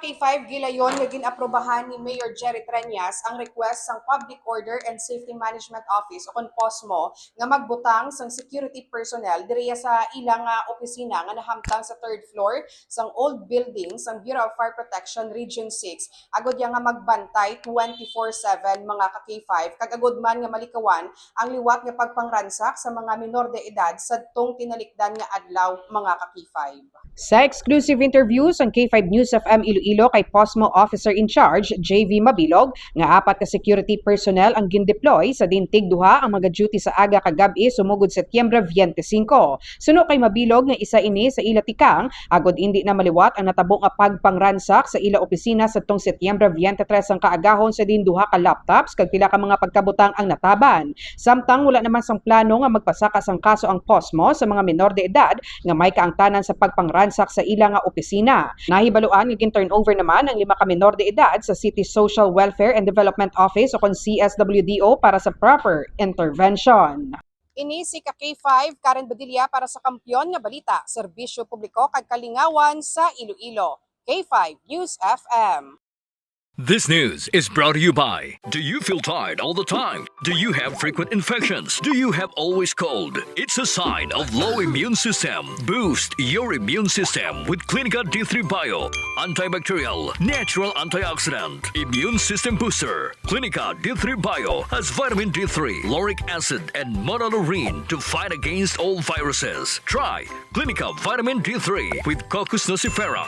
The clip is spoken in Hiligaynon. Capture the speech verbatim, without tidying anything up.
K five, gilayon nga gin-aprobahan ni Mayor Jerry Treñas ang request sang Public Order and Safety Management Office o kon POSMO nga magbutang sang security personnel diriya sa ila nga opisina nga nahamtang sa third floor sang old building sang Bureau of Fire Protection Region six, agod iya nga magbantay twenty-four seven, mga ka-K five, kag agud man nga malikawan ang liwat nga pagpangransak sa mga menor de edad sadtong tinalikdan nga adlaw, mga ka-K five. Sa exclusive interview sang K five News F M Iloilo kay POSMO Officer in Charge J V Mabilog nga apat ka security personnel ang gindeploy sa diin tig duha ang magaduty sa aga kag gab-i sumugod Setyembre twenty-five. Suno kay Mabilog nga isa ini sa ila tikang agod indi na maliwat ang natabo nga pagpangransak sa ila opisina sadtong Setyembre twenty-three sang kaagahon sa diin duha ka laptops kag pila ka mga pagkabutang ang nataban. Samtang wala naman sang plano nga magpasaka sang kaso ang POSMO sa mga menor de edad nga may kaangtanan sa pagpangransak sa ila nga opisina. Nahibaluan nga gin-turnover naman ang lima ka menor de edad sa City Social Welfare and Development Office o kon C S W D O para sa proper intervention. Ini si ka K five, Karen Badilla para sa Kampiyon nga Balita, Serbisyo Publiko kag Kalingawan sa Iloilo, K five News F M. This news is brought to you by. Do you feel tired all the time? Do you have frequent infections? Do you have always cold? It's a sign of low immune system. Boost your immune system with Clinica D three Bio, antibacterial, natural antioxidant, immune system booster. Clinica D three Bio has vitamin D three, lauric acid, and monolaurin to fight against all viruses. Try Clinica Vitamin D three with Cocos nucifera.